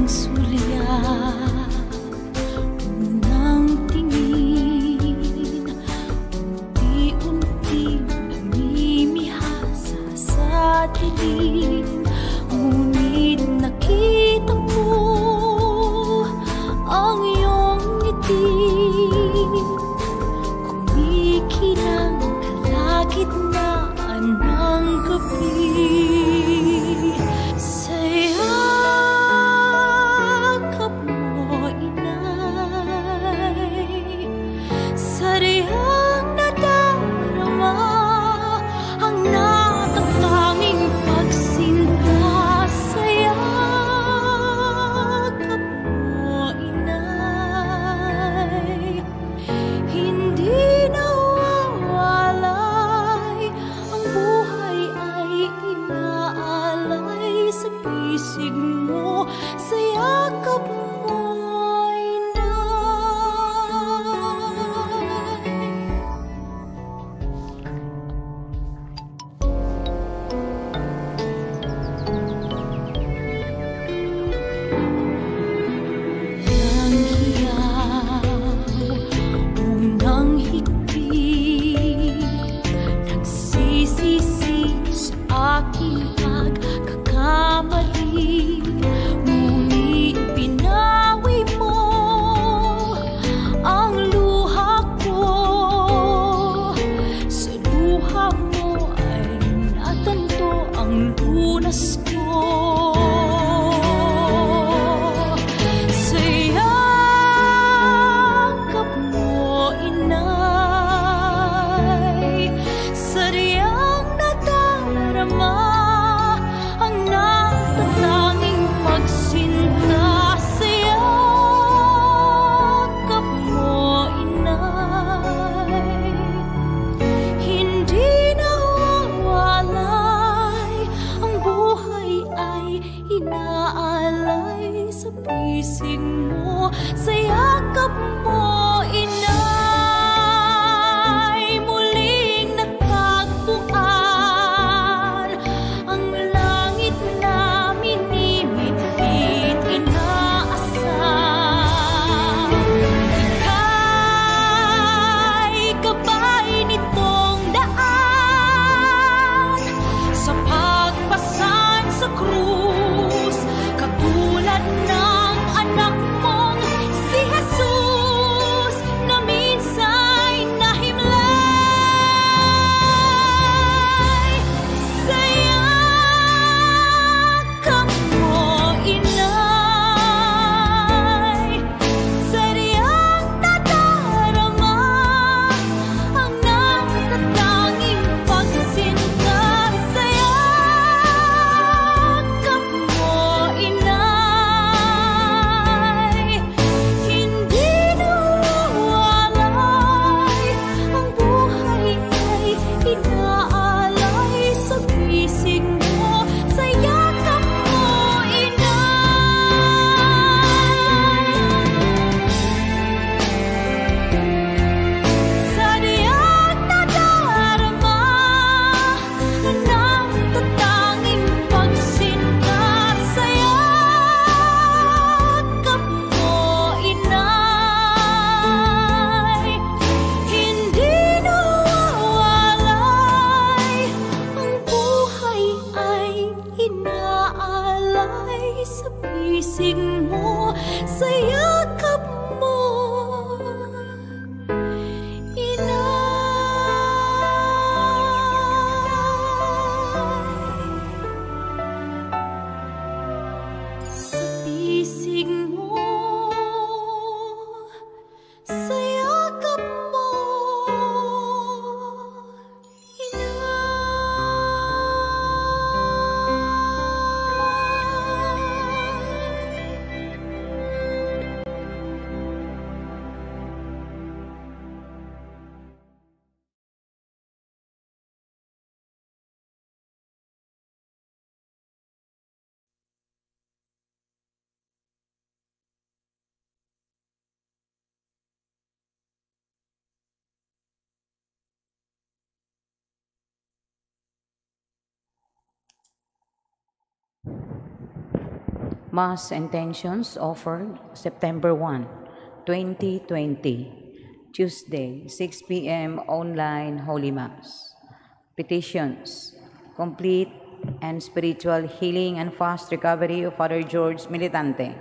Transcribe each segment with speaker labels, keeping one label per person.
Speaker 1: Sulyap, unang tingin, unti-unti namimihasa sa dilim. Ngunit nakita ko ang iyong ngiti, kumikinang kalagitnaan ng gabi. Sa yakap mo, inay, sadyang nadarama ang natatanging pagsinta. Sa yakap mo, inay, hindi nawawalay ang buhay ay inaalay sa pisig mo, sa yakap mo, inay. Unang hiyaw, unang higpit, nagsisisi sa aking pagkakamali. Ngunit pinawi mo ang luha ko. Sa luha mo ay natanto ang lunas ko. Sa yakap mo, inay, sadyang nadarama ang natatanging pagsinta. Sa yakap mo, inay, hindi nawawalay ang buhay ay inaalay sa pisig mo, sa yakap mo, inay. Muling natagpuan ang langit na minimithit, inaasam. Ika'y gabay nitong daan sa pagpasan sa krus, katulad ng anak mong si Jesus na minsa'y nahimlay. Sa yakap mo, inay, sadyang nadarama ang natatanging pagsinta. Sa yakap mo, inay, hindi nawawalay ang buhay ay inaalay sa bisig mo, sa yakap mo, inay. Sadyang nadarama ang natatanging pagsinta. Sa yakap mo, inay, hindi nawawalay ang buhay ay inaalay sa bisig mo, sa yakap mo, inay. Sa bisig mo, sa yakap mo, inay.
Speaker 2: Mass intentions offered September 1, 2020, Tuesday, 6 p.m. online Holy Mass. Petitions: complete and spiritual healing and fast recovery of Father George Militante,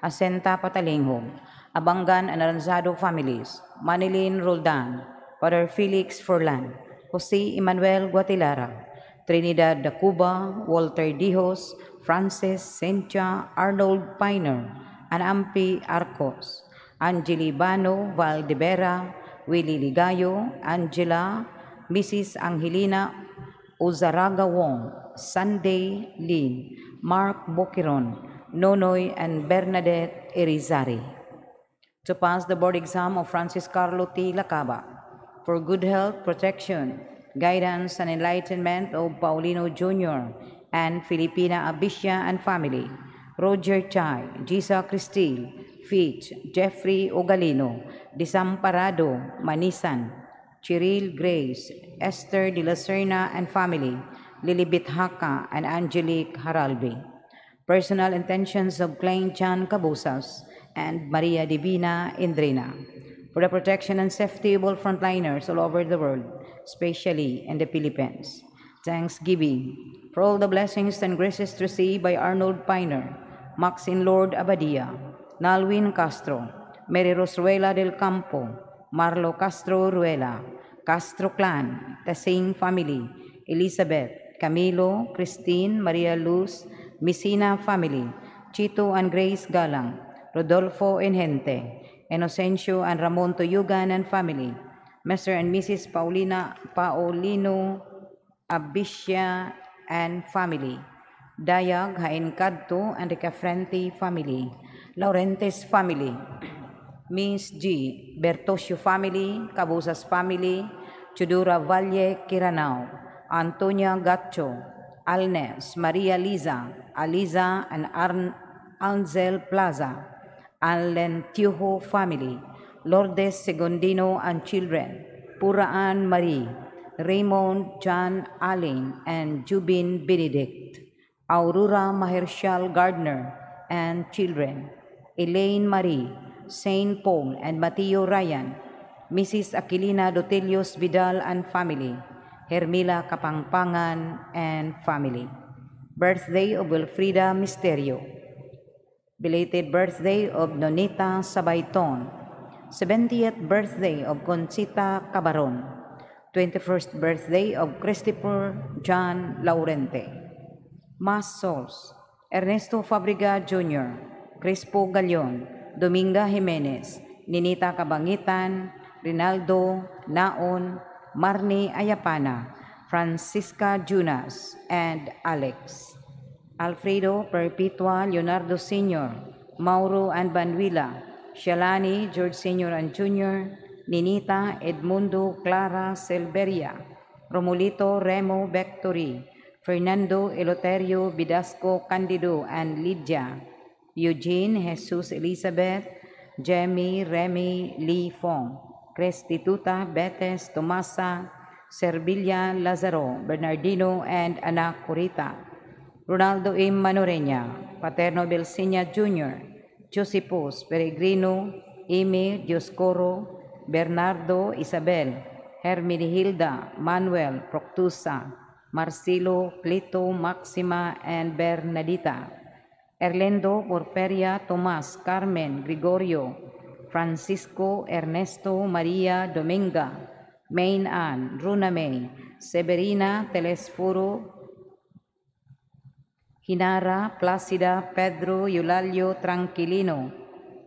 Speaker 2: Asenta Patalinghog, Abangan and Aranzado families, Manilin Roldan, Father Felix Forlan, Jose Emmanuel Guatilara, Trinidad Dacuba, Walter Dijos, Francis Cynthia, Arnold Piner, Anampi Arcos, Angeli Bano Valdevera, Willie Ligayo, Angela, Mrs. Angelina Uzaraga Wong, Sunday Lin, Mark Bokiron, Nonoy and Bernadette Irizarry. To pass the board exam of Francis Carlo T. Lacaba, for good health, protection, guidance, and enlightenment of Paulino Jr. and Filipina Abicia and family, Roger Chai, Gisa Cristil, Fitch, Jeffrey Ogalino, Desamparado, Manisan, Cheryl Grace, Esther De La Serna and family, Lilibit Haka and Angelique Haralbi. Personal intentions of Klein Chan Cabusas and Maria Divina Indrina. For the protection and safety of all frontliners all over the world, especially in the Philippines. Thanksgiving for all the blessings and graces received by Arnold Piner, Maxine Lord Abadia, Nalwin Castro, Mary Rose Ruela del Campo, Marlo Castro Ruela, Castro Clan, Tasing Family, Elizabeth, Camilo, Christine, Maria Luz, Messina Family, Chito and Grace Galang, Rodolfo Engente, Inocencio and Ramon Tuyugan and family, Mr. and Mrs. Paulina Paulino Abicia and family, Dayag Haincadto and Ricafrente family, Laurentes family, Miss G, Bertosio family, Cabusas family, Chudura Valle Kiranao, Antonia Gacho, Alnes, Maria Liza, Aliza and Anzel Plaza, Alentiujo family, Lourdes Segundino and children, Puraan Marie, Raymond John Allen and Jubin Benedict, Aurora Mahershal Gardner and children, Elaine Marie, Saint Paul and Mateo Ryan, Mrs. Aquilina Dotelios Vidal and family, Hermila Kapangpangan and family. Birthday of Wilfrida Misterio. Belated birthday of Nonita Sabayton. 70th birthday of Conchita Cabaron. 21st birthday of Christopher John Laurente. Mass Souls: Ernesto Fabriga Jr., Crispo Galion, Dominga Jimenez, Ninita Kabangitan, Rinaldo Naon, Marni Ayapana, Francisca Junas, and Alex. Alfredo Perpetua Leonardo Sr., Mauro and Banwila, Shalani George Sr. and Jr., Ninita Edmundo Clara Silveria, Romulito Remo Bectori, Fernando Eloterio Bidasco Candido and Lydia, Eugene Jesus Elizabeth, Jemmy Remy Lee Fong, Crestituta Betes Tomasa, Servilla Lazaro, Bernardino and Ana Corita, Ronaldo M. Manoreña, Paterno Belsinia Jr., Josepus Peregrino, Amy Dioscoro, Bernardo Isabel, Herminihilda, Manuel Proctusa, Marcelo, Clito, Maxima, and Bernadita. Erlendo, Porferia, Tomas, Carmen, Gregorio, Francisco, Ernesto, Maria, Dominga, Main Ann, Runa May, Severina, Telesforo, Hinara, Placida, Pedro, Eulalio, Tranquilino,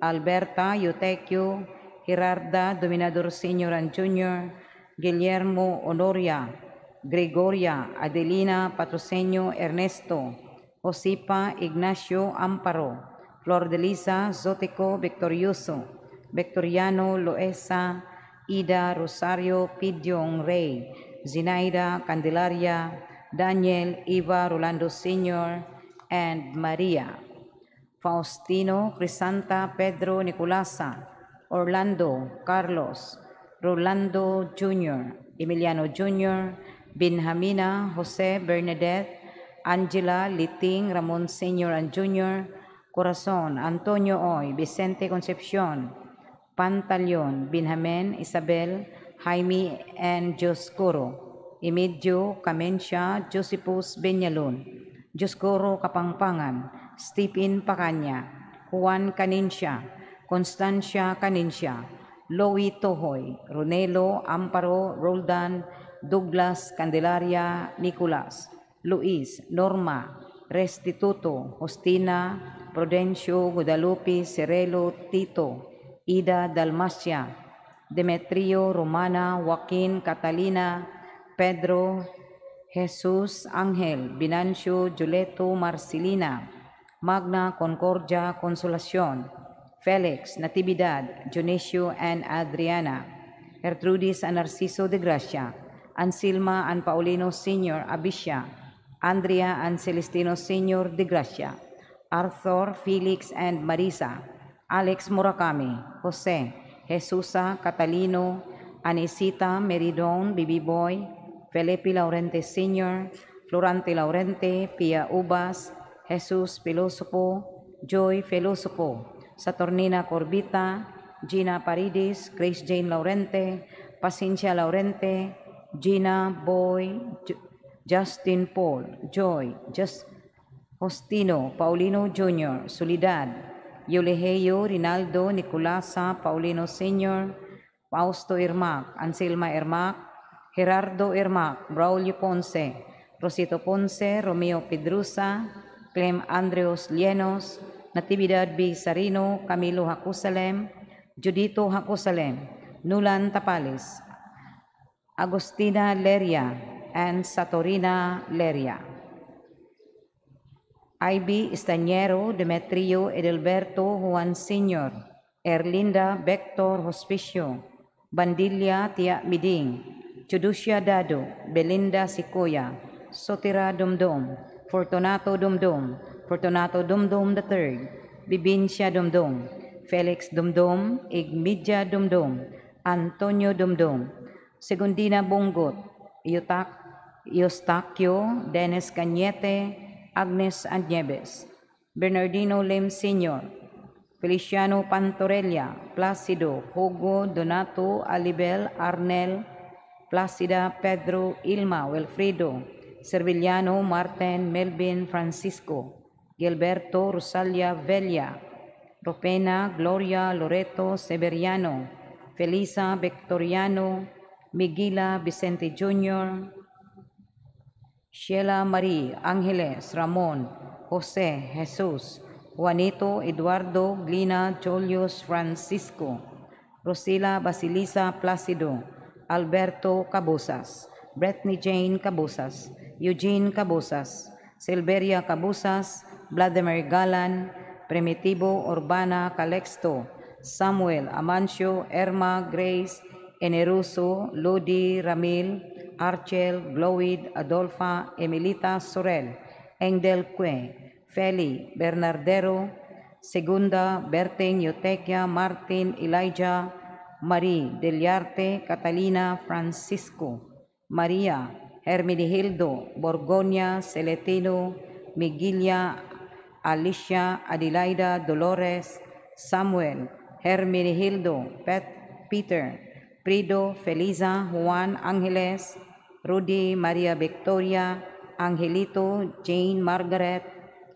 Speaker 2: Alberta, Eutecchio, Gerarda, Dominador Sr. and Jr., Guillermo, Honoria, Gregoria, Adelina, Patrocenio, Ernesto, Josipa, Ignacio, Amparo, Flor de Lisa, Zotico, Victorioso, Victoriano, Loesa, Ida, Rosario, Pidyong, Rey, Zinaida, Candelaria, Daniel, Eva, Rolando Sr., and Maria. Faustino, Crisanta, Pedro, Nicolasa, Orlando, Carlos, Rolando Jr., Emiliano Jr., Benjamina, Jose, Bernadette, Angela, Liting, Ramon Sr. and Jr., Corazon, Antonio Oy, Vicente Concepcion, Pantaleon, Benjamin, Isabel, Jaime, and Dioscoro, Emilio, Camencia, Josephus Benyalon, Dioscoro Kapangpangan, Stephen Pacanya, Juan Canincia, Constancia Canincia, Louie Tohoy, Ronelo, Amparo, Roldan, Douglas, Candelaria, Nicolas, Luis, Norma, Restituto, Justina, Prudencio, Guadalupe, Cerelo, Tito, Ida, Dalmacia, Demetrio, Romana, Joaquin, Catalina, Pedro, Jesus, Angel, Binancio, Juleto, Marcelina, Magna, Concordia, Consolacion, Felix, Natividad, Dionisio, and Adriana, Gertrudis and Narciso de Gracia, Ansilma and Paulino Sr. Abicia, Andrea and Celestino Sr. de Gracia, Arthur, Felix, and Marisa, Alex Murakami, Jose, Jesusa, Catalino, Anisita, Meridon, Bibi Boy, Felipe Laurente Sr., Florante Laurente, Pia Ubas, Jesus Filosopo, Joy Filosopo, Saturnina Corbita, Gina Paredes, Grace Jane Laurente, Pacincia Laurente, Gina Boy, Justin Paul, Joy, Just Justino, Paulino Jr., Solidad, Yuliheo, Rinaldo, Nicolasa, Paulino Sr., Fausto Irmac, Anselma Irmac, Gerardo Irmac, Braulio Ponce, Rosito Ponce, Romeo Pedrosa, Clem Andreos Llenos, Natividad B. Sarino, Camilo Jacusalem, Judito Jacusalem, Nulan Tapales, Agustina Leria, and Satorina Leria. Ivy Estañero, Demetrio Edelberto Juan Sr., Erlinda Vector Hospicio, Bandilla Tia Miding, Chudusia Dado, Belinda Sikoya, Sotira Dumdum, Fortunato Dumdum, Fortunato Dumdum III, Bibincia Dumdum, Felix Dumdum, Igmidia Dumdum, Antonio Dumdum, Segundina Bungot, Yutak, Eustaquio, Dennis Cañete, Agnes Anieves, Bernardino Lim Sr., Feliciano Pantorella, Placido, Hugo, Donato, Alibel, Arnel, Placida, Pedro, Ilma, Wilfredo, Serviliano, Martin, Melvin, Francisco, Gilberto, Rosalia, Velia, Ropena, Gloria, Loreto, Severiano, Felisa, Victoriano, Miguela, Vicente Jr., Sheila Marie, Angeles, Ramon, Jose, Jesus, Juanito, Eduardo, Glina, Julius, Francisco, Rosila, Basilisa, Placido, Alberto Cabosas, Bethany Jane Cabosas, Eugene Cabosas, Silveria Cabosas, Vladimir Galan, Primitivo Urbana Calexto, Samuel Amancio, Erma Grace, Eneruso, Lodi Ramil, Archel, Glowid, Adolfa, Emilita Sorel, Engel Que, Feli, Bernardero, Segunda, Berting, Eutequia, Martin, Elijah, Marie, Deliarte, Catalina, Francisco, Maria, Hermenegildo, Borgonia, Celetino, Miguelia, Alicia, Adelaida, Dolores, Samuel, Hermenegildo, Peter, Prido, Feliza, Juan Angeles, Rudy, Maria Victoria, Angelito, Jane Margaret,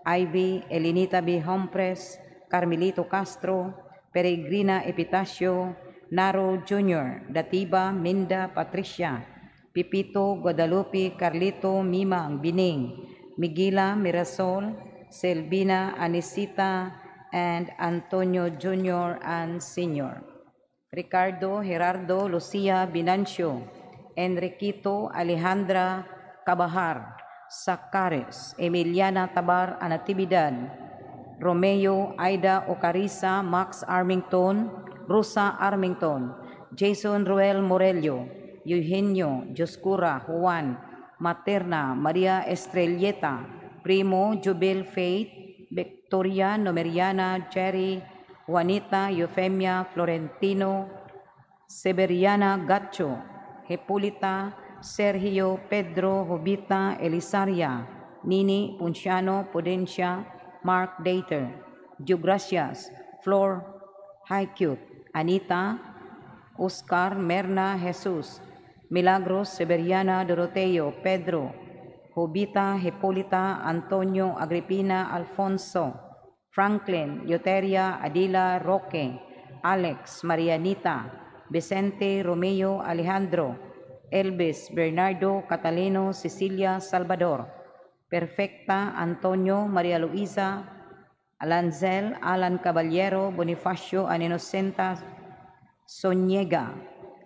Speaker 2: Ivy, Elenita B. Hompres, Carmelito Castro, Peregrina Epitacio, Naro Jr., Datiba, Minda, Patricia, Pipito, Guadalupe, Carlito, Mimang, Bining, Miguela, Mirasol, Selvina, Anisita, and Antonio Jr. and Sr. Ricardo, Gerardo, Lucia, Binancio, Enriquito, Alejandra, Cabahar, Sacares, Emiliana Tabar, Anatividad, Romeo, Aida Ocarisa, Max Armington, Rosa Armington, Jason Ruel Morello, Eugenio, Joscura, Juan, Materna, Maria Estrelleta, Primo, Jubil Faith, Victoria, Numeriana, Jerry, Juanita, Eufemia, Florentino, Severiana Gacho, Hipolita, Sergio, Pedro, Jovita, Elisaria, Nini, Punciano, Pudencia, Mark Dater, Diogracias, Flor Haikut, Anita, Oscar, Merna, Jesus, Milagros, Severiana, Doroteo, Pedro, Jovita, Hipolita, Antonio, Agripina, Alfonso, Franklin, Euteria, Adila, Roque, Alex, Marianita, Vicente, Romeo, Alejandro, Elvis, Bernardo, Catalino, Cecilia, Salvador, Perfecta, Antonio, Maria Luisa, Alanzel, Alan Caballero, Bonifacio, and Inocenta Soniega,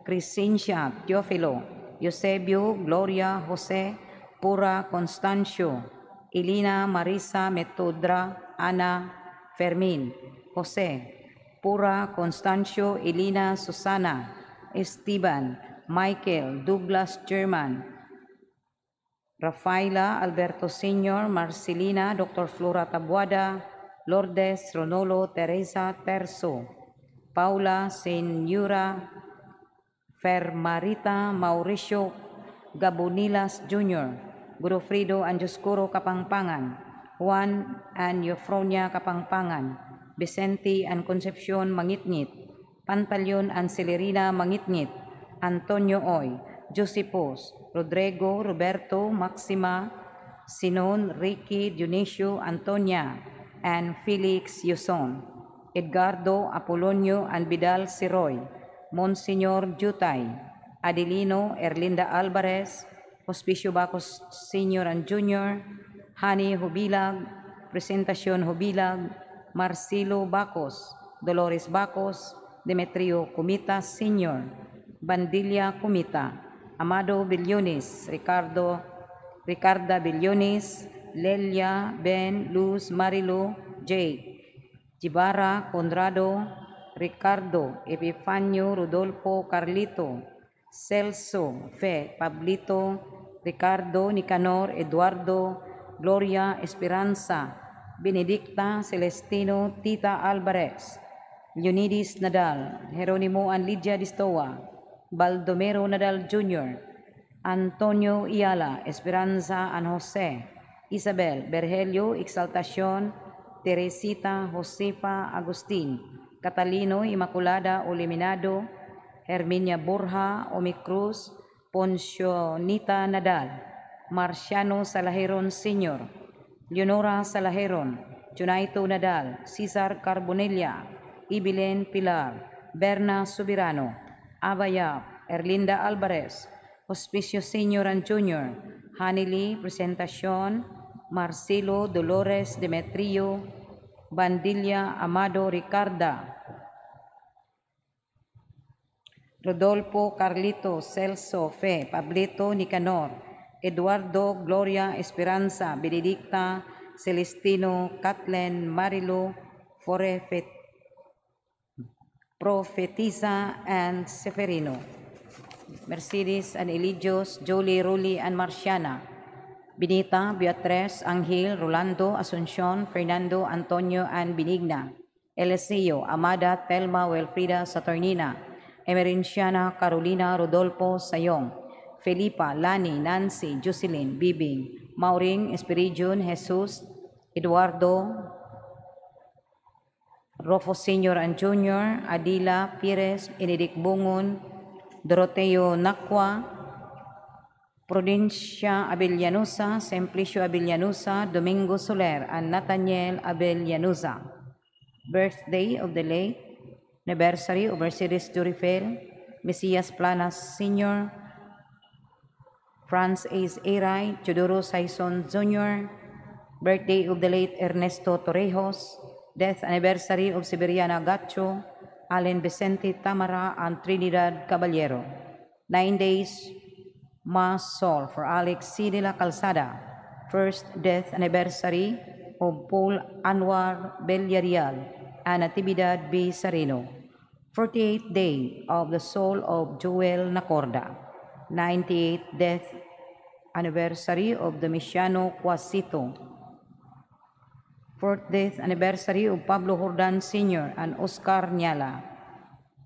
Speaker 2: Crescencia, Teofilo, Eusebio, Gloria, Jose, Pura, Constancio, Elena, Marisa, Metodra, Ana, Fermin, Jose, Pura, Constancio, Elena, Susana, Esteban, Michael, Douglas, German, Rafaela, Alberto Sr., Marcelina, Dr. Flora Tabuada, Lourdes, Ronolo, Teresa Terso, Paula, Senora, Fermarita, Mauricio Gabonilas Jr., Godofredo Anjoscuro Kapangpangan, Juan and Eufronia Kapangpangan, Vicente and Concepcion Mangitngit, Pantaleon and Celerina Mangitngit, Antonio Oy, Josepos, Rodrigo, Roberto, Maxima, Sinon, Ricky, Dionisio, Antonia, and Felix Yuson, Edgardo, Apolonio, and Vidal Siroy, Monsignor Jutay, Adelino, Erlinda Alvarez, Hospicio Bacos Sr. and Jr., Hani Hubilag, Presentacion Hubilag, Marcelo Bacos, Dolores Bacos, Demetrio Comita Sr., Bandilla Comita, Amado Billones, Ricardo, Ricarda Billones, Lelia, Ben, Luz, Marilu, Jake, Gibara, Conrado, Ricardo, Epifanio, Rodolfo, Carlito, Celso, Fe, Pablito, Ricardo, Nicanor, Eduardo, Gloria, Esperanza, Benedicta, Celestino, Tita Alvarez, Leonidis Nadal, Jeronimo and Lydia Distoa, Baldomero Nadal Jr., Antonio Iala, Esperanza and Jose, Isabel, Berhelio, Exaltacion, Teresita, Josefa, Agustin, Catalino, Immaculada, Oliminado, Herminia Borja, Omicruz, Poncionita Nadal, Marciano Salaheron Sr., Leonora Salaheron, Junaito Nadal, Cesar Carbonilla, Ibilен Pilar, Berna Subirano, Abaya, Erlinda Alvarez, Hospicio Sr. and Jr., Hanili Presentacion, Marcelo Dolores Demetrio, Bandilla Amado Ricarda, Rodolfo Carlito Celso Fe, Pablito Nicanor, Eduardo Gloria Esperanza, Benedicta Celestino, Kathleen Marilo, Forefet, Profetisa and Seferino, Mercedes and Eligios, Jolie, Ruli and Marciana, Benita, Beatriz, Angel, Rolando, Asuncion, Fernando, Antonio, and Benigna, Eliseo, Amada, Telma, Wilfrida, Saturnina, Emerenciana, Carolina, Rodolfo, Sayong, Felipa, Lani, Nancy, Jocelyn, Bibing, Mauring, Espiridion, Jesus, Eduardo, Rofo Sr. and Jr., Adila, Pires, Benedict Bungon, Doroteo Nakwa, Prudencia Abellanosa, Simplicio Abellanosa, Domingo Soler, and Nathaniel Abellanosa. Birthday of the late, anniversary of Mercedes Durifel, Mesias Planas Sr., Franz Ace Aray, Teodoro Saison Jr., birthday of the late Ernesto Torrijos, death anniversary of Siberiana Gacho, Allen Vicente Tamara, and Trinidad Caballero. 9 days Mass Soul for Alex C. de la Calzada, first death anniversary of Paul Anwar Villarreal and Natividad B. Sarino. 48th day of the soul of Joel Nacorda, 98th death anniversary of Domitiano Quasito, fourth death anniversary of Pablo Jordan Sr. and Oscar Nyala.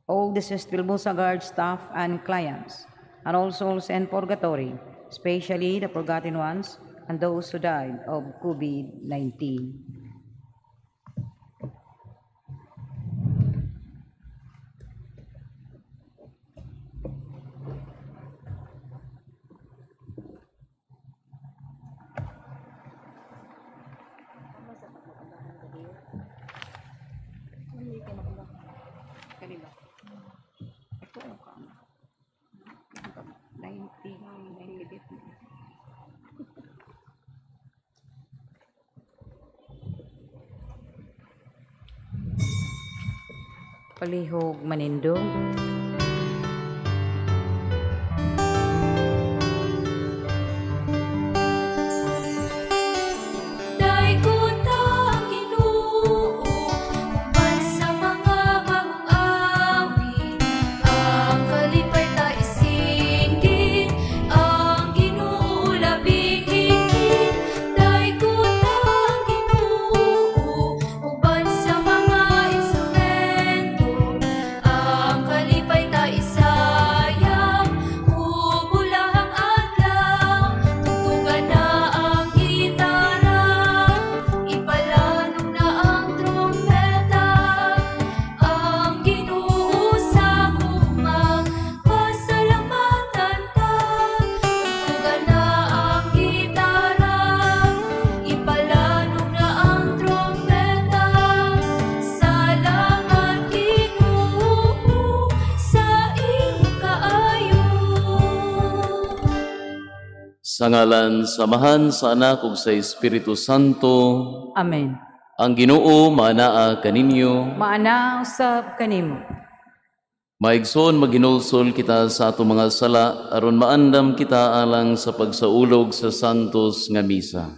Speaker 2: All deceased Bilbosa Guard staff and clients, and all souls in purgatory, especially the forgotten ones and those who died of COVID-19. Palihog manindog.
Speaker 3: Sa ngalan sa Amahan, sa Anak ug sa Espiritu Santo.
Speaker 2: Amen.
Speaker 3: Ang Ginoo maanaa kaninyo.
Speaker 2: Maanaa usab kanimo.
Speaker 3: Maigsoon, maghinulsol kita sa atong mga sala aron maandam kita alang sa pagsaulog sa santos nga misa.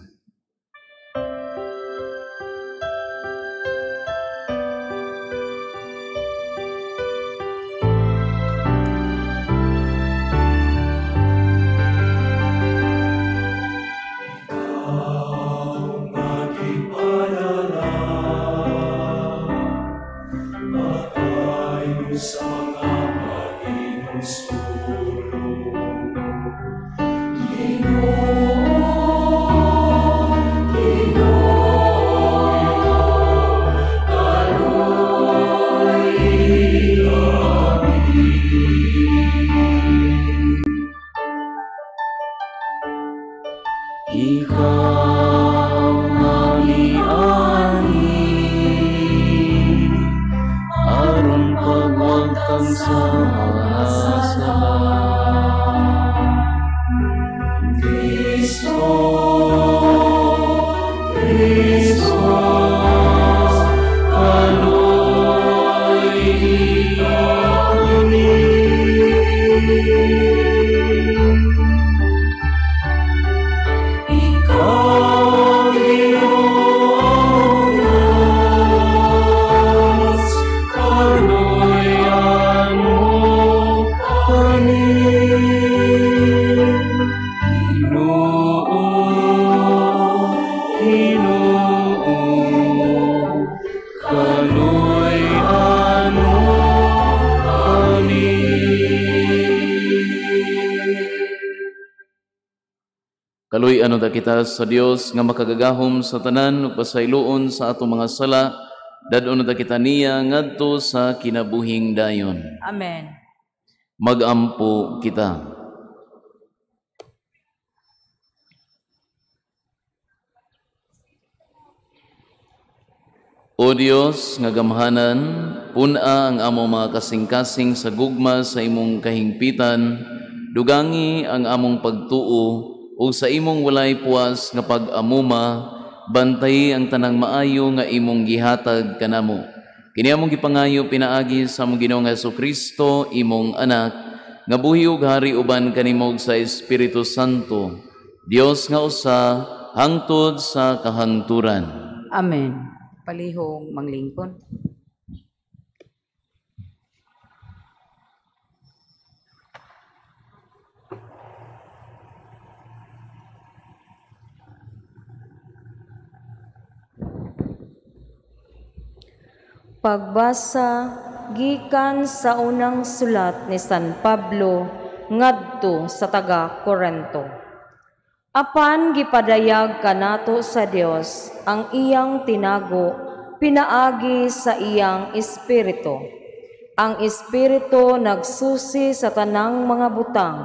Speaker 3: Kaluy-an unta kita sa Dios nga makagagahom sa tanan ug pasayloon sa atong mga sala, dad-on unta kita niya ngadto sa kinabuhing dayon.
Speaker 2: Amen.
Speaker 3: Magampo kita. O Dios nga gamhanan, pun-a ang among mga kasing-kasing sa gugma sa imong kahingpitan, dugangi ang among pagtuo ug sa imong walay puwas nga pag-amuma, bantay ang tanang maayo nga imong gihatag kanamo. Kini among gipangayo pinaagi sa among Ginoong Hesukristo, imong anak, nga buhi ug hari uban kanimo sa Espiritu Santo, Dios nga usa hangtod sa kahangturan.
Speaker 2: Amen. Palihog manglingkod.
Speaker 4: Pagbasa gikan sa unang sulat ni San Pablo ngadto sa taga Corinto. Apan gipadayag kanato sa Dios ang iyang tinago pinaagi sa iyang espiritu. Ang espiritu nagsusi sa tanang mga butang,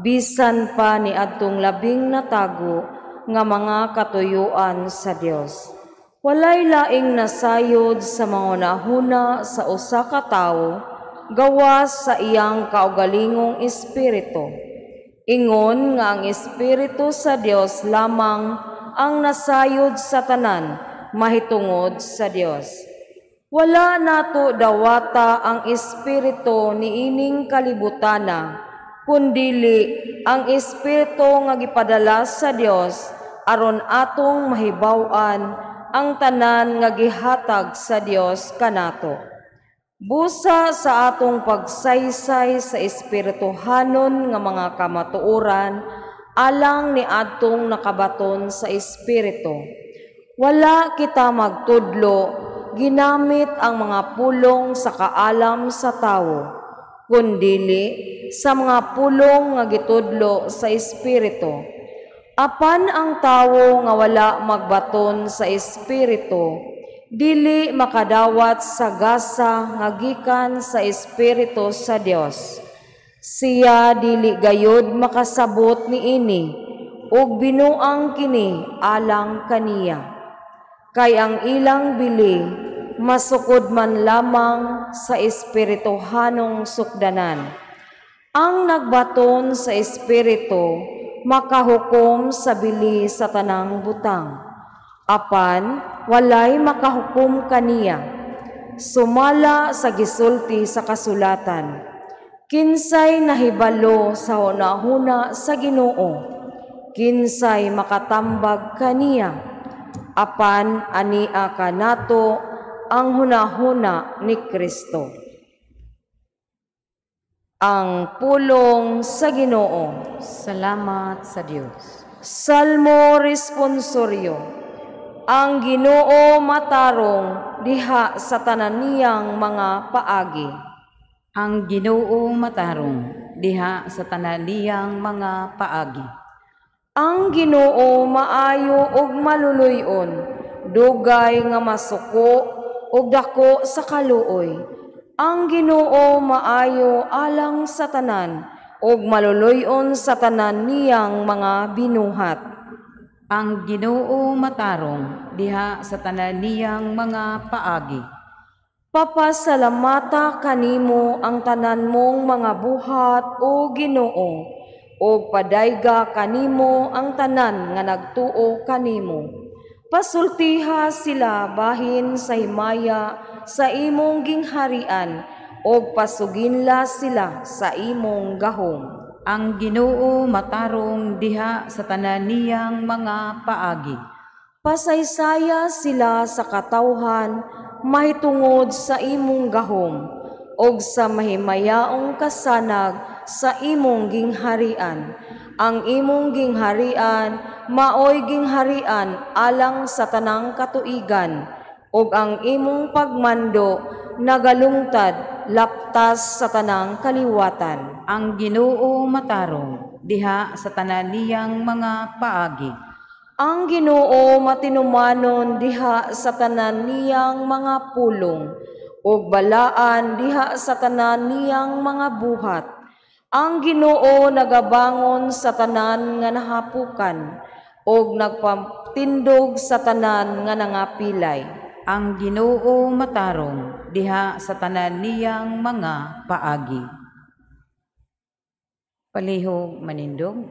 Speaker 4: bisan pa niadtong labing natago nga mga katuyuan sa Dios. Walay laing nasayod sa mga nahuna sa usa ka tawo gawas sa iyang kaugalingong espiritu. Ingon nga ang espiritu sa Dios lamang ang nasayod sa tanan mahitungod sa Dios. Wala nato dawata ang espiritu niining kalibutana, kundili ang espiritu nga gipadala sa Dios aron atong mahibaw-an ang tanan nga gihatag sa Dios kanato. Busa sa atong pagsaysay sa espirituhanon nga mga kamatuoran alang ni adtong nakabaton sa espiritu. Wala kita magtudlo ginamit ang mga pulong sa kaalam sa tawo, kundili sa mga pulong nga gitudlo sa espiritu. Apan ang tawo nga wala magbaton sa espiritu, dili makadawat sa gasa nga gikan sa espiritu sa Dios. Siya dili gayod makasabot niini, ug binuang kini alang kaniya. Kay ang ilang bili masukod man lamang sa espirituhanong sukdanan. Ang nagbaton sa espiritu makahukom sa bili sa tanang butang, apan walay makahukom kaniya. Sumala sa gisulti sa kasulatan, kinsay nahibalo sa hunahuna sa Ginoo, kinsay makatambag kaniya, apan ania kanato ang hunahuna ni Kristo. Ang pulong sa Ginoo.
Speaker 2: Salamat sa Dios.
Speaker 4: Salmo responsorio. Ang Ginoo matarong diha sa tanan niyang mga paagi.
Speaker 2: Ang Ginoo matarong diha sa tanan niyang mga paagi.
Speaker 4: Ang Ginoo maayo ug maluluy-on, dugay nga masuko ug dako sa kaluoy. Ang Ginoo maayo alang sa tanan ug maluluy-on sa tanan niyang mga binuhat.
Speaker 2: Ang Ginoo matarong diha sa tanan niyang mga paagi.
Speaker 4: Papasalamata kanimo ang tanan mong mga buhat, o Ginoo, ug padayga kanimo ang tanan nga nagtuo kanimo. Pasultiha sila bahin sa himaya sa imong gingharian, ug pasuginla sila sa imong gahom.
Speaker 2: Ang Ginoo matarong diha sa tanan niyang mga paagi.
Speaker 4: Pasaysaya sila sa katawhan mahitungod sa imong gahom, ug sa mahimayaong kasanag sa imong gingharian. Ang imong gingharian maoy gingharian alang sa tanang katuigan, ug ang imong pagmando nagalungtad laptas sa tanang kaliwatan.
Speaker 2: Ang Ginoo matarong diha sa tanan niyang mga paagi.
Speaker 4: Ang Ginoo matinumanon diha sa tanan niyang mga pulong, ug balaan diha sa tanan niyang mga buhat. Ang Ginoo nagabangon sa tanan nga nahapukan, ug nagpatindog sa tanan nga nangapilay.
Speaker 2: Ang Ginoo matarong diha sa tanan niyang mga paagi. Palihog manindog.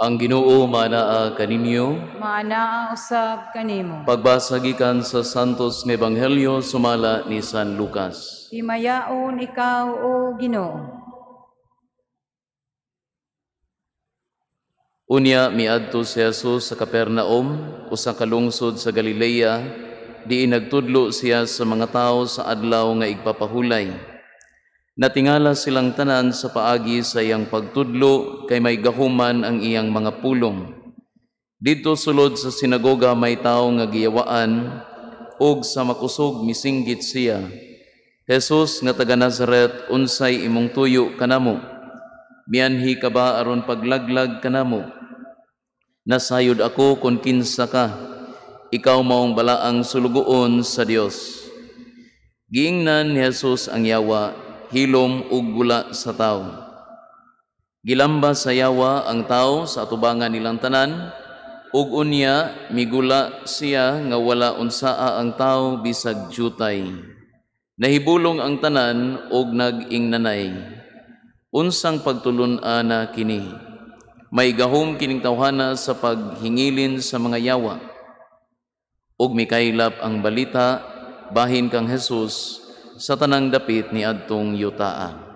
Speaker 3: Ang Ginoo manaa kaninyo,
Speaker 2: Maanaa usab kanimo.
Speaker 3: Pagbasa gikan sa Santos nga Ebanghelyo sumala ni San Lucas.
Speaker 2: Himayaon ikaw, o Ginoo.
Speaker 3: Unya miadto si Jesus sa Capernaum, usa ka lungsod sa Galilea, diin nagtudlo siya sa mga tawo sa adlaw nga igpapahulay. Natingala silang tanan sa paagi sa iyang pagtudlo, kay may gahuman ang iyang mga pulong. Didto sulod sa sinagoga may tawo nga giyawaan ug sa makusog misinggit siya, "Jesus nga taga Nazaret, unsay imong tuyo kanamo? Mianhi ka ba aron paglaglag kanamo? Nasayod ako kung kinsa ka, ikaw maong balaang sulugoon sa Dios." Giingnan ni Jesus ang yawa, "Hilom ug gula sa tawo." Gilamba sa yawa ang tawo sa atubangan nilang tanan, ug unya migula siya nga wala unsaa ang tawo bisag jutay. Nahibulong ang tanan ug nag-ingnanay, "Unsang pagtulun-ana kini? May gahom kining tawhana sa paghingilin sa mga yawa." Ug mikaylap ang balita bahin kang Jesus sa tanang dapit ni adtong yutaa.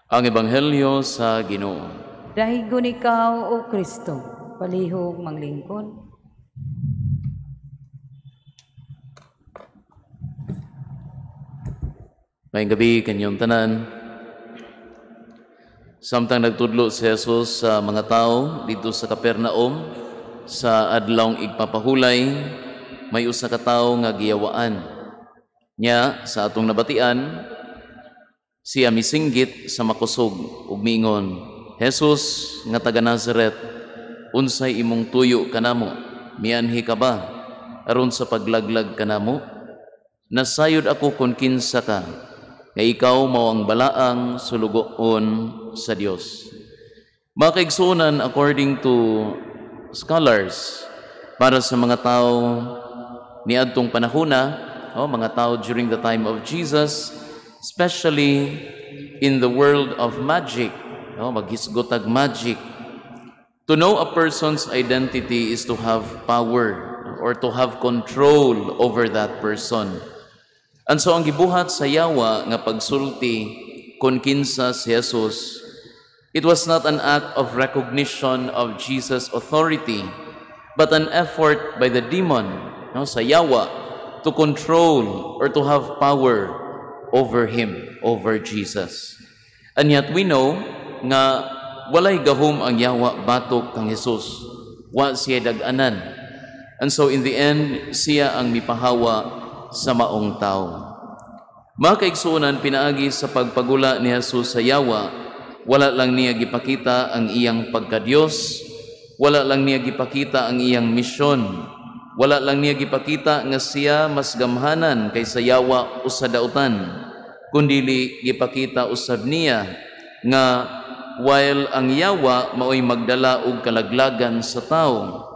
Speaker 3: Ang Ebanghelyo sa Ginoo.
Speaker 2: Dahigon ikaw, O Kristo, palihog manglingkod.
Speaker 3: Maayong gabi kanyong tanan. Samtang nagtudlo si Jesus sa mga tao dito sa Capernaum sa adlawng igpapahulay, may usa ka tawo nga giyawaan. Nya sa atong nabatian, siya misinggit sa makusog ug miingon, "Jesus nga taga Nazaret, unsay imong tuyo kanamo? Mianhi ka ba aron sa paglaglag kanamo? Nasayod ako kun kinsa ka, nga ikaw mao ang balaang sulugoon sa Dios." Mga kaigsuonan, according to scholars, para sa mga tao niadtong panahona, mga tao during the time of Jesus, especially in the world of magic, maghisgotag magic, to know a person's identity is to have power or to have control over that person. And so ang gibuhat sa yawa nga pagsulti kon kinsa si Jesus, it was not an act of recognition of Jesus' authority, but an effort by the demon, sa yawa, to control or to have power over him, over Jesus. And yet we know nga walay gahom ang yawa batok kang Jesus. Wa siya dag-anan. And so in the end, siya ang mipahawa sa maong tao. Mga kaigsuonan, pinaagi sa pagpagula ni Jesus sa yawa, wala lang niya gipakita ang iyang pagkadiyos, wala lang niya gipakita ang iyang misyon, wala lang niya gipakita nga siya mas gamhanan kaysa yawa o sa dautan, kundili gipakita usab niya nga while ang yawa maoy magdala og kalaglagan sa tao,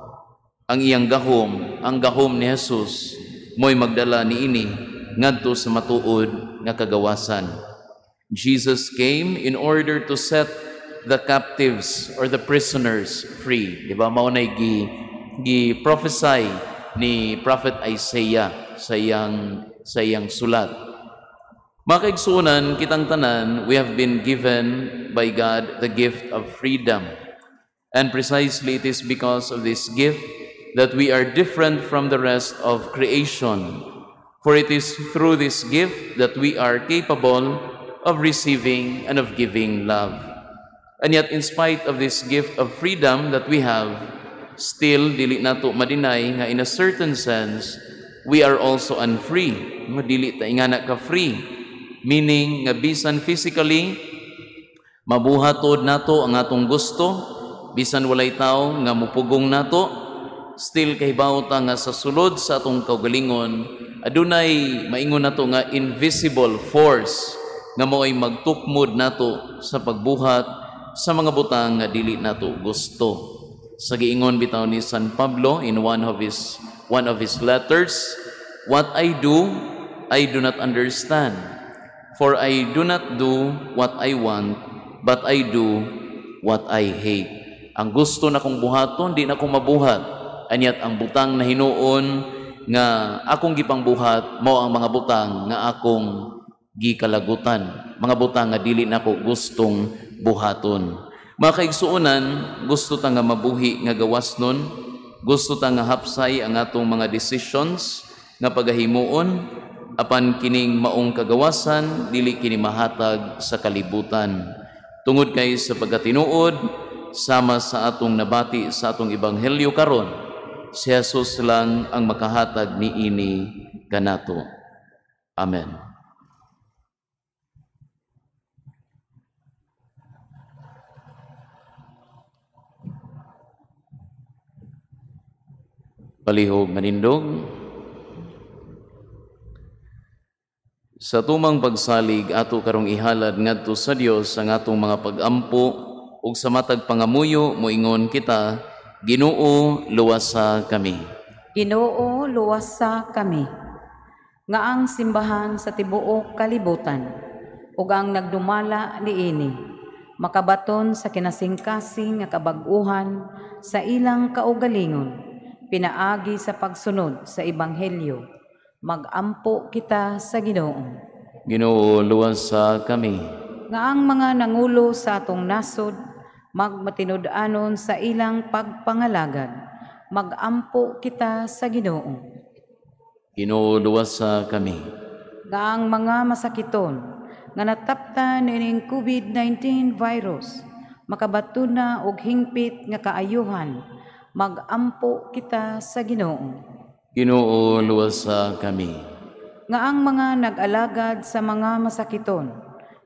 Speaker 3: ang iyang gahom, ang gahom ni Jesus, mo'y magdala niini ngadto sa matuod nga kagawasan. Jesus came in order to set the captives or the prisoners free. Di ba? Mao nay gi prophesy ni Prophet Isaiah sa iyang sulat. Mga kaigsuonan, kitang tanan, we have been given by God the gift of freedom. And precisely it is because of this gift that we are different from the rest of creation. For it is through this gift that we are capable of receiving and of giving love. And yet, in spite of this gift of freedom that we have, still, dili nato madinay nga in a certain sense, we are also unfree. Dili ta ingana ka free. Meaning, nga bisan physically, mabuhatod nato ang atong gusto, bisan walay tao nga mupugong nato, still kahibaw ta nga sa sulod sa atong kaugalingon, adunay maingon nato nga invisible force nga mao'y magtukmod nato sa pagbuhat sa mga butang nga dili nato gusto. Sa giingon bitaw ni San Pablo in one of his letters, "What I do, I do not understand, for I do not do what I want, but I do what I hate." Ang gusto na kong buhaton, di na kong mabuhat. And yet, ang butang na hinuon nga akong gipangbuhat, mao ang mga butang nga akong gikalagutan. Mga butang nga dili nako gustong buhaton. Mga kaigsuonan, gusto ta nga mabuhi nga gawas nun, gusto ta nga hapsay ang atong mga decisions nga pagahimuon, apan kining maong kagawasan, dili kini mahatag sa kalibutan. Tungod kay sa pagkatinuod, sama sa atong nabati sa atong ebanghelyo karon, si Jesus lang ang makahatag niini kanato. Amen. Palihog manindog. Sa tumang pagsalig ato karong ihalad ngadto sa Dios ang atong mga pagampo ug sa matag pangamuyo moingon kita, Ginoo, luwasa kami.
Speaker 2: Ginoo, luwasa kami. Nga ang simbahan sa tibuok kalibutan ug ang nagdumala niini makabaton sa kinasingkasing nga kabag-uhan sa ilang kaugalingon pinaagi sa pagsunod sa ebanghelyo. Magampo kita sa Ginoo.
Speaker 3: Ginoo, luwasa kami.
Speaker 2: Nga ang mga nangulo sa atong nasod magmatinud-anon sa ilang pagpangalagad. Magampo kita sa Ginoo.
Speaker 3: Ginoo, luwasa kami.
Speaker 2: Nga ang mga masakiton nga nataptan niining COVID-19 virus makabaton na og hingpit nga kaayuhan. Magampo kita sa Ginoo.
Speaker 3: Ginoo, luwasa kami.
Speaker 2: Nga ang mga nag-alagad sa mga masakiton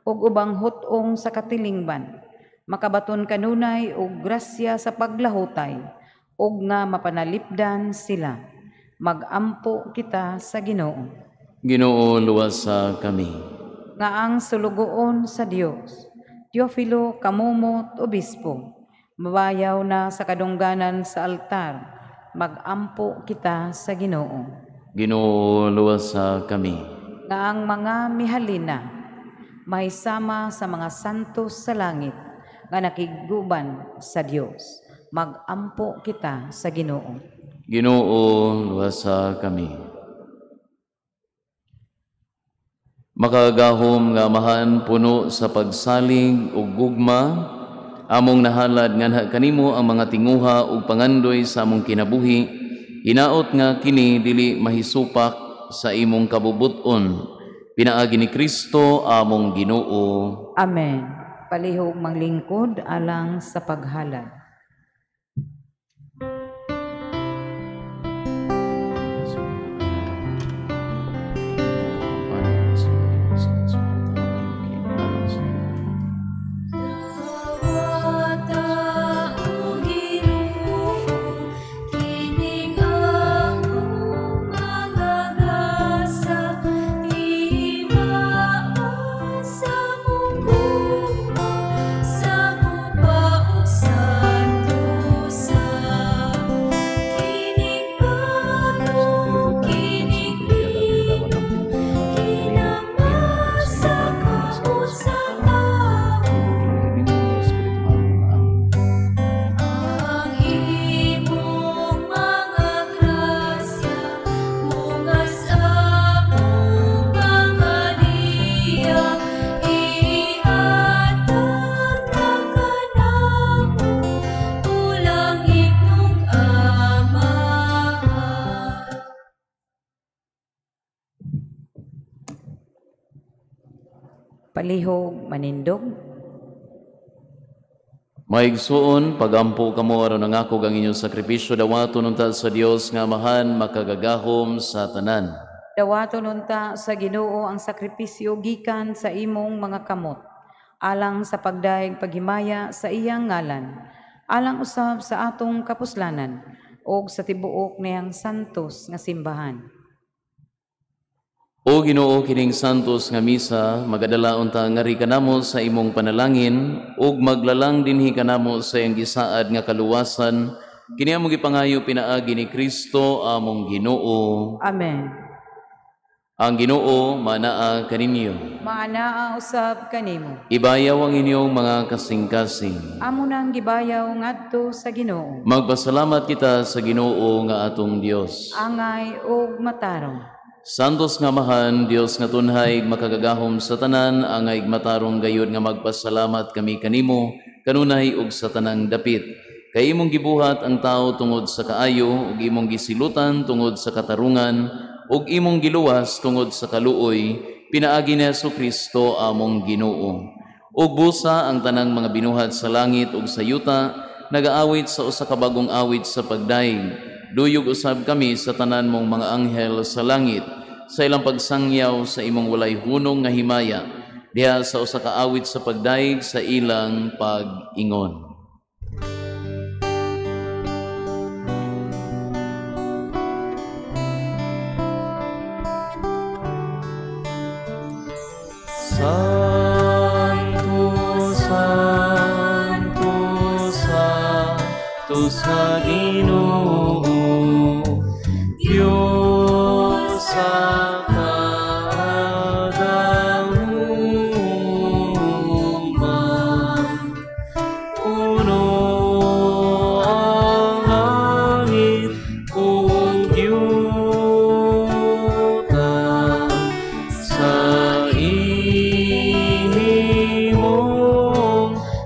Speaker 2: ug ubang hut-ong sa katilingban makabaton kanunay og grasya sa paglahutay ug nga mapanalipdan sila. Magampo kita sa Ginoo.
Speaker 3: Ginoo, luwasa kami.
Speaker 2: Nga ang sulugoon sa Dios, Teofilo Camomot Obispo, mabayaw na sa kadungganan sa altar. Magampo kita sa Ginoo.
Speaker 3: Ginoo, luwasa kami.
Speaker 2: Nga ang mga mihalina mahisama sa mga santos sa langit nga nakiguban sa Dios. Magampo kita sa Ginoo.
Speaker 3: Ginoo, luwasa kami. Makagahom nga Amahan, puno sa pagsalig ug gugma, among nahalad nganha kanimo ang mga tinguha ug pangandoy sa among kinabuhi. Hinaot nga kini dili mahisupak sa imong kabubut-on. Pinaagi ni Kristo among Ginoo.
Speaker 2: Amen. Palihog manglingkod alang sa paghalad. Palihog manindog.
Speaker 3: Maigsuon, pagampo kamo aron nangako ang inyong sakripisyo, dawaton unta sa Dios nga Amahan makagagahom sa tanan.
Speaker 2: Dawaton unta sa Ginoo ang sakripisyo gikan sa imong mga kamot, alang sa pagdayeg paghimaya sa iyang ngalan, alang usab sa atong kapuslanan ug sa tibuok niyang santos nga simbahan.
Speaker 3: O Ginoo, kining santos nga misa magadala unta ngari kanamo sa imong panalangin ug maglalang dinhi kanamo sa iyang gisaad nga kaluwasan. Kini among gipangayo pinaagi ni Kristo among Ginoo.
Speaker 2: Amen.
Speaker 3: Ang Ginoo manaa kaninyo.
Speaker 2: Maanaa usab kanimo.
Speaker 3: Ibayaw ang inyong mga kasing-kasing.
Speaker 2: Amo nang gibayaw ngadto sa Ginoo.
Speaker 3: Magpasalamat kita sa Ginoo nga atong Dios.
Speaker 2: Angay ug matarong.
Speaker 3: Santos nga Amahan, Dios nga tunhay makagagahom sa tanan, angay matarong gayud nga magpasalamat kami kanimo kanunay ug sa tanang dapit. Kay imong gibuhat ang tao tungod sa kaayo, ug imong gisilutan tungod sa katarungan, ug imong giluwas tungod sa kaluoy, pinaagi ni Jesucristo among Ginoo. Ug busa ang tanang mga binuhat sa langit ug sa yuta nagaawit sa usa ka bag-ong awit sa pagdaig. Duyog usab kami sa tanan mong mga anghel sa langit sa ilang pagsangyaw sa imong walay hunong nga himaya diha sa usa ka awit sa pagdaig sa ilang pag-ingon.
Speaker 5: Santo, Santo, Santo sa Ginoo, Diyos sa kadamuman. Puno ang langit ug yuta sa imong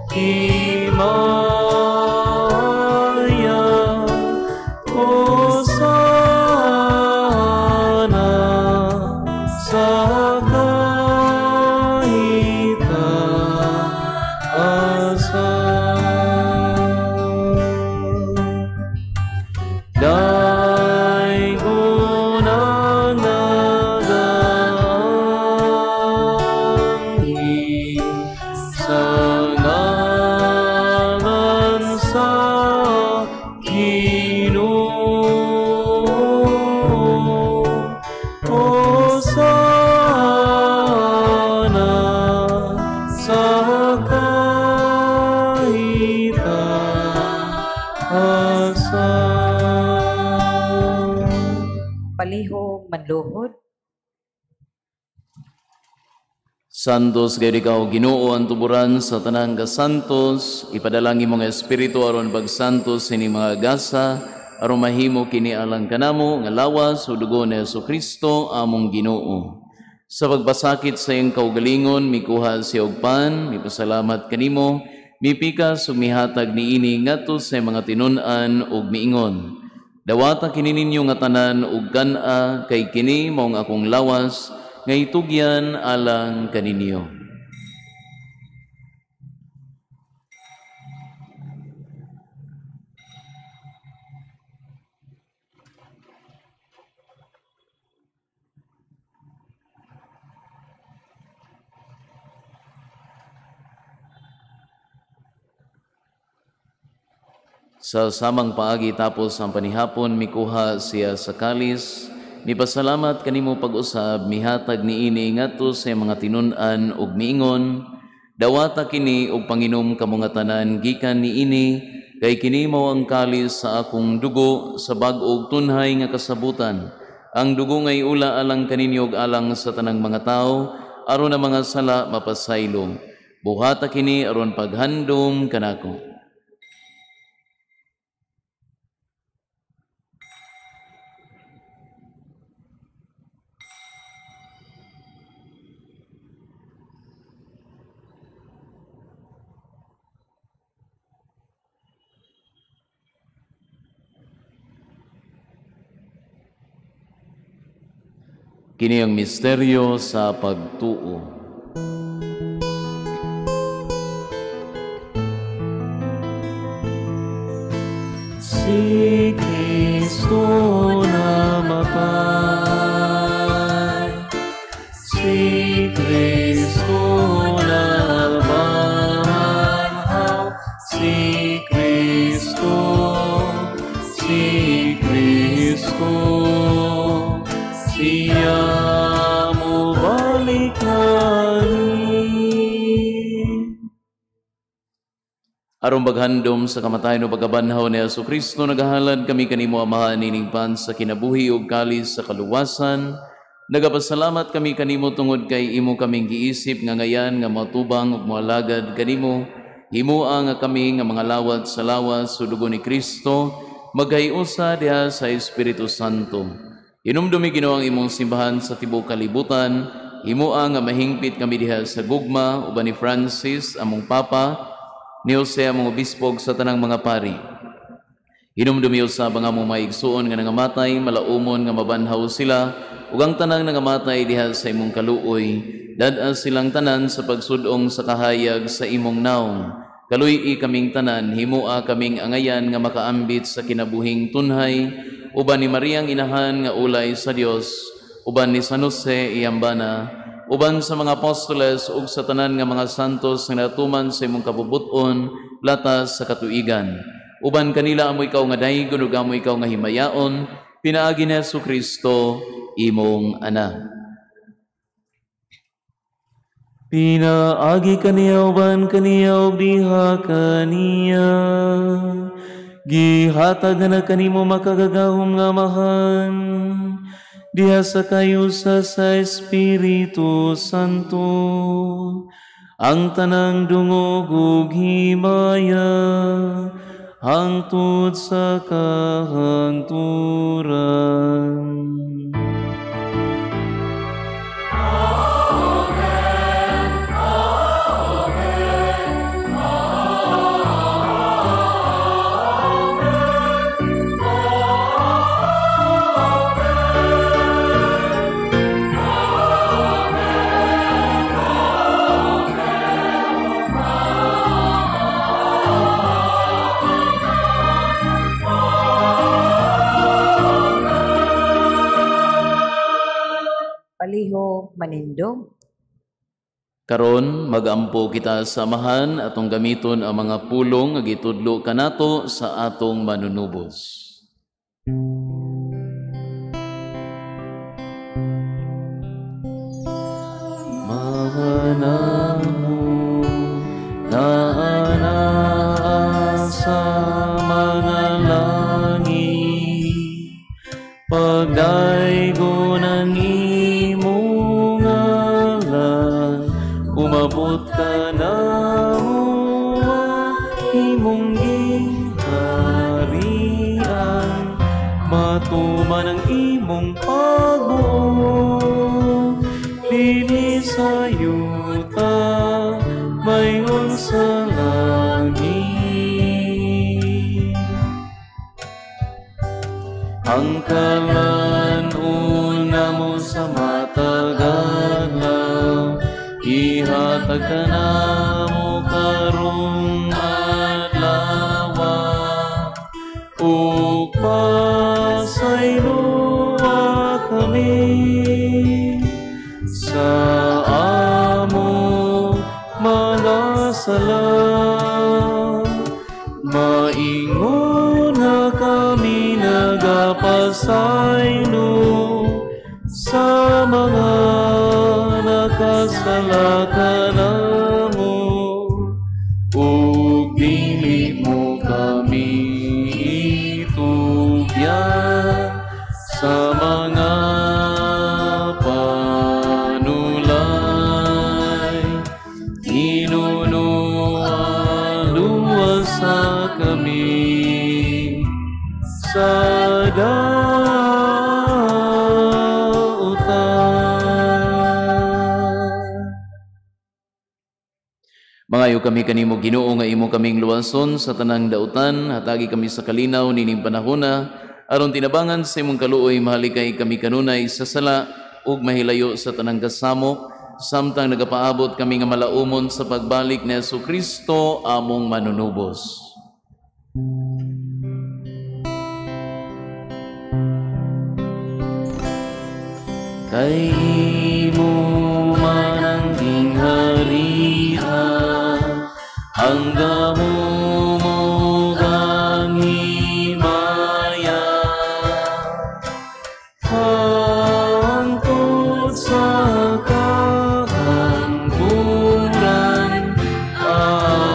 Speaker 5: himaya. Hosana sa kahitaasan. Daygon ang nagaanghi sa ngalan sa Ginoo. Hosana sa kahitaasan.
Speaker 2: Palihog manluhod.
Speaker 3: Santos gayud ikaw Ginoo ang tuburan sa tanang kasantos, ipadalangin imong espiritu aron pagsantos sining mga gasa aron mahimo kini alang kanamo nga lawas ug dugo ni Hesukristo among Ginoo. Sa pagpasakit sa iyang kaugalingon mikuha siya og pan, mipasalamat kanimo, mipikas ug mihatag niini ngadto sa mga tinun-an ug miingon: Dawata kini ninyo nga tanan ug kan-a, kay kini mao ang akong lawas nga itugyan alang kaninyo. Sa samang paagi tapos ang panihapon, mikuha siya sa kalis, mipasalamat kanimo pag-usab, mihatag niini ngadto sa mga tinun-an ug miingon: Dawata kini ug panginom kamo nga tanan gikan niini, kay kini mao ang kalis sa akong dugo sa bag-ong tunhay nga kasabutan. Ang dugo nga iula alang kaninyo ug alang sa tanang mga tawo aron ang mga sala mapasaylo. Buhata kini aron paghandom kanako. Kini ang misteryo sa pagtuo.
Speaker 5: Si Kristo namatay, si Kristo nabanhaw, si Kristo, si Kristo, siya mobalik ani.
Speaker 3: Aron paghandom sa kamatayon o pagkabanhaw ni Hesukristo, nagahalad kami kanimo Amahan nining pan sa kinabuhi ug kalis sa kaluwasan. Nagapasalamat kami kanimo tungod kay imo kaming giisip nga ngayan nga matubang ug moalagad kanimo. Himoa nga kami nga mga lawat sa lawas ug dugo ni Kristo, maghiusa diha sa Espiritu Santo. Hinumdumi Ginoo ang imong simbahan sa tibuok kalibutan. Himoa nga mahingpit kami diha sa gugma uban ni Francis among Papa, ni Jose among obispo sa tanang mga pari. Hinumdumi usab ang among mga igsuon nga nangamatay, malaumon nga mabanhaw sila, ug ang tanang nangamatay diha sa imong kaluoy, Dad-a silang tanan sa pagsudong sa kahayag sa imong naong. Kaluy-i kaming tanan, himua kaming angayan nga makaambit sa kinabuhing tunhay, uban ni Mariang inahan nga ulay sa Dios, uban ni San Jose iyang bana, uban sa mga apostoles ug sa tanan nga mga santos nga natuman sa imong kabubuton latas sa katuigan. Uban kanila amo ikaw nga daygon ug amo ikaw nga himayaon, pinaagi ni Jesu-Kristo imong anak.
Speaker 5: Pinaagi kaniya uban kaniya ug diha kaniya, gihatag na kanimo makagagahom nga Amahan, diha sa kayusa sa Espiritu Santo, ang tanang dungog ug himaya hangtod sa kahangturan.
Speaker 2: Palihog manindog.
Speaker 3: Karon magampo kita sa Amahan atong gamiton ang mga pulong nga gitudlo kanato sa atong manunubos.
Speaker 5: Mahanamo na anaa sa mga langit, pagdaygon ang imong ngalan, umabot ka na mo imong gingharian, matuman ang imong pagbuot dinhi sa yuta mayon sa langit. Ang kalan-on namo sa matag adlaw, ihatag ka namo karong adlaw, ug pasayloa kami sa among mga sala. Maingon na kami nagapasaylo sa mga nakasala kanamo, ug dili mo kami itugyan sa mga panulay. Hinunualuwas sa kami sa dautan.
Speaker 3: Mangayo kami kanimo Ginoo nga imo kaming luwason sa tanang dautan, hatagi kami sa kalinaw nining panahona, aron tinabangan sa imong kaluoy mahalikay kami kanunay sa sala ug mahilayo sa tanang kasamok, samtang nagapaabot kami nga malaumon sa pagbalik ni Jesu-Kristo among manunubos.
Speaker 5: Kay imo man ang gingharian, ang gahom ug ang himaya, hangtod sa kahangturan. Amen.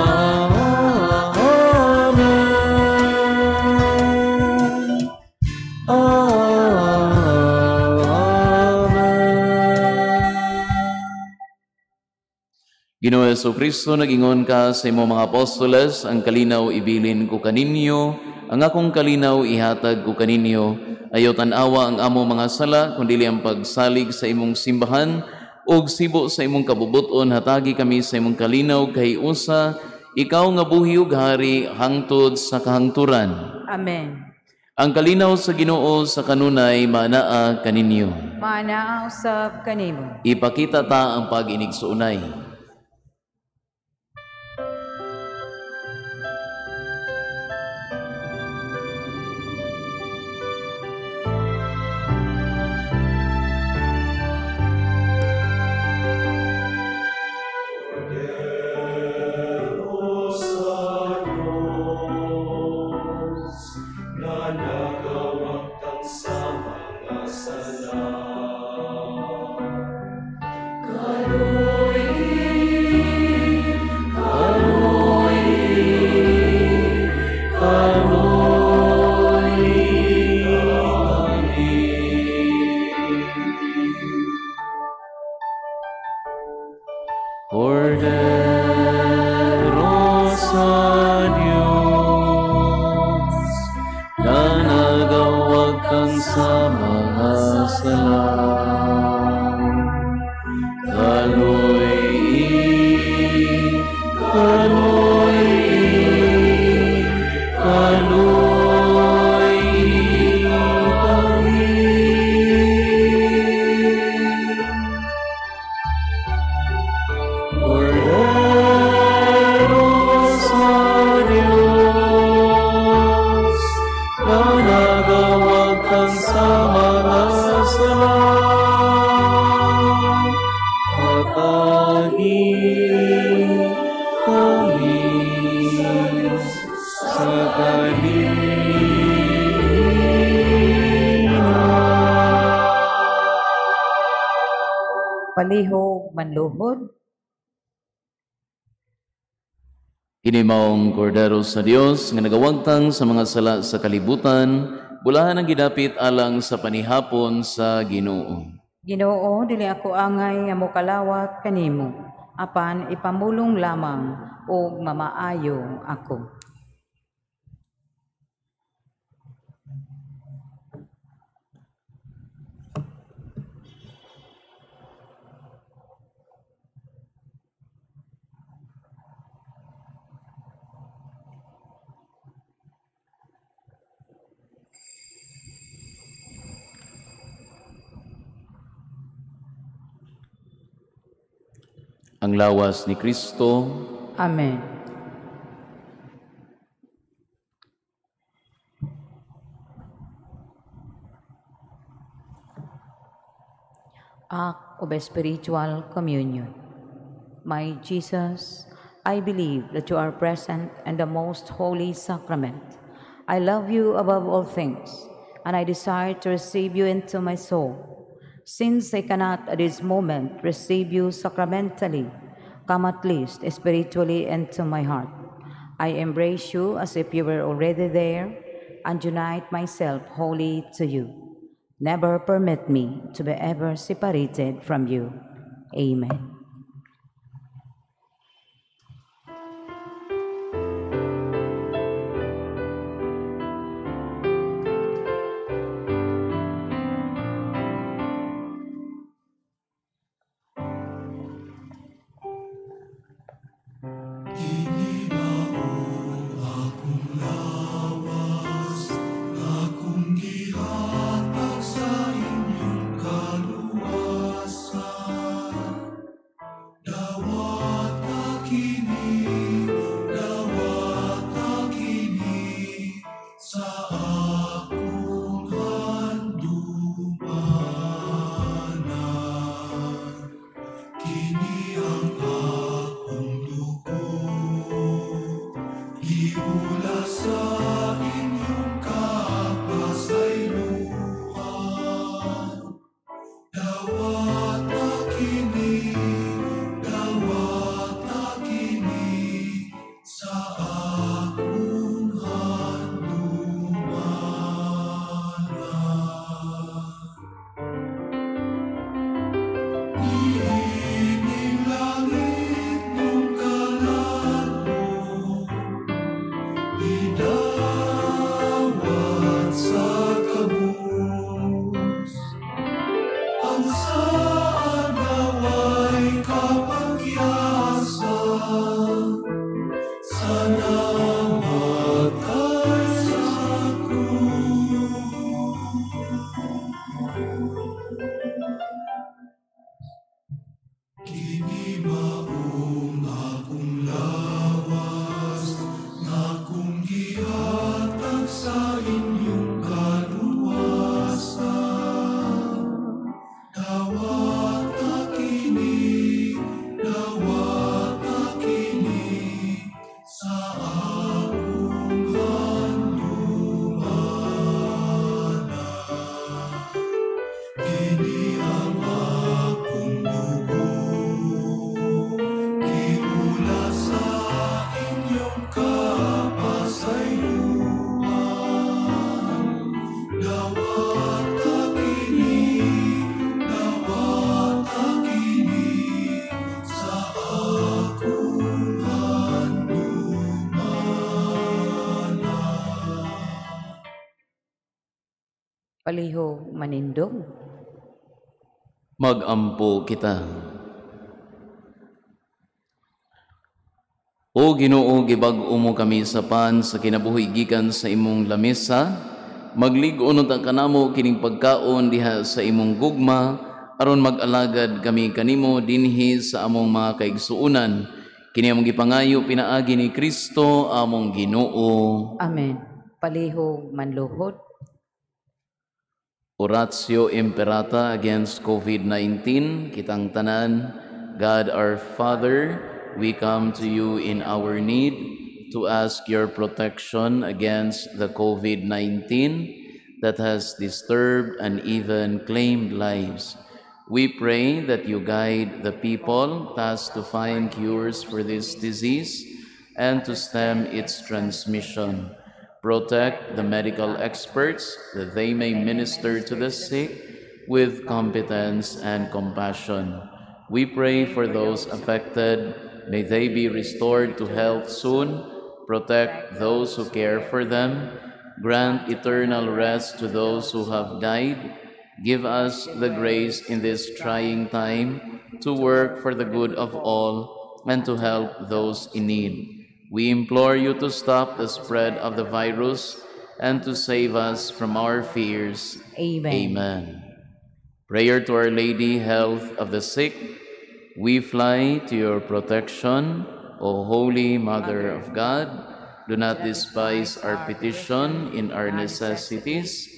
Speaker 5: Amen.
Speaker 3: Ginoo Jesu-Kristo, nagingon ka sa imong mga apostoles, ang kalinaw ibilin ko kaninyo, ang akong kalinaw ihatag ko kaninyo. Ayaw tan-awa ang amo mga sala, kundili ang pagsalig sa imong simbahan, ug sibo sa imong kabubuton, hatagi kami sa imong kalinaw kay usa, ikaw nga buhi ug hari hangtod sa kahangturan.
Speaker 2: Amen.
Speaker 3: Ang kalinaw sa Ginoo sa kanunay manaa kaninyo.
Speaker 2: Maanaa usab kanimo.
Speaker 3: Ipakita ta ang pag-inigsuunay. Kordero sa Diyos, na nagawagtang sa mga sala. Kaloy, kaloy, kaloy kami. Kordero sa Diyos, na nagawagtang sa mga sala. Hatagi kami sa kalinaw.
Speaker 2: Palihog manluhod.
Speaker 3: Kini maong Kordero sa Dios nga nagawagtang sa mga sala sa kalibutan, bulahan ang gidapit alang sa panihapon sa Ginoo.
Speaker 2: Ginoo, dili ako angay nga mokalawat kanimo, apan ipamulong lamang og mamaayo ako.
Speaker 3: Ang lawas ni Kristo.
Speaker 2: Amen. Act of Spiritual Communion. My Jesus, I believe that you are present in the most holy sacrament. I love you above all things, and I desire to receive you into my soul. Since I cannot at this moment receive you sacramentally, come at least spiritually into my heart. I embrace you as if you were already there and unite myself wholly to you. Never permit me to be ever separated from you. Amen.
Speaker 6: Langit mong kalat mo,
Speaker 2: Palihog manindog.
Speaker 3: Magampo kita. O Ginoo, gibag-o mo kami sa pan sa kinabuhi gikan sa imong lamesa. Maglig-on unta kanamo kining pagkaon diha sa imong gugma, aron mag-alagad kami kanimo dinhi sa among mga kaigsuonan. Kini among gipangayo pinaagi ni Kristo among Ginoo.
Speaker 2: Amen. Palihog manluhod.
Speaker 3: Oratio Imperata against COVID-19, kitang tanan. God our Father, we come to you in our need to ask your protection against the COVID-19 that has disturbed and even claimed lives. We pray that you guide the people tasked to find cures for this disease and to stem its transmission. Protect the medical experts that they may minister to the sick with competence and compassion. We pray for those affected. May they be restored to health soon. Protect those who care for them. Grant eternal rest to those who have died. Give us the grace in this trying time to work for the good of all and to help those in need. We implore you to stop the spread of the virus and to save us from our fears.
Speaker 2: Amen.
Speaker 3: Amen. Prayer to Our Lady, Health of the Sick. We fly to your protection, O Holy Mother of God. Do not despise our petition in our necessities,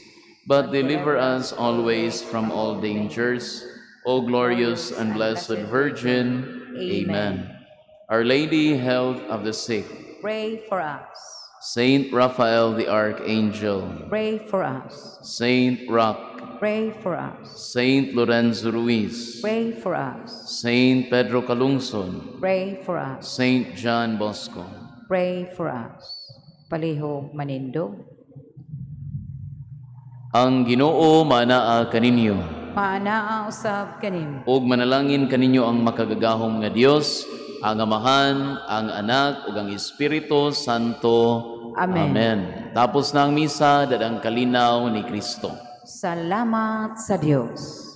Speaker 3: but deliver us always from all dangers, O glorious and blessed Virgin. Amen. Our Lady, Health of the Sick,
Speaker 2: Pray for us.
Speaker 3: Saint Raphael the Archangel,
Speaker 2: Pray for us.
Speaker 3: Saint Roch,
Speaker 2: Pray for us.
Speaker 3: Saint Lorenzo Ruiz,
Speaker 2: Pray for us.
Speaker 3: Saint Pedro Calungsod,
Speaker 2: Pray for us.
Speaker 3: Saint John Bosco.
Speaker 2: Pray for us. Palihog manindog.
Speaker 3: Ang Ginoo manaa kaninyo.
Speaker 2: Maanaa usab kanimo.
Speaker 3: Ug manalangin kaninyo ang makagagahom nga Dios, ang Amahan, ang Anak, ug ang Espiritu Santo.
Speaker 2: Amen.
Speaker 3: Amen. Tapos na ang misa, dadang kalinaw ni Kristo.
Speaker 2: Salamat sa Dios.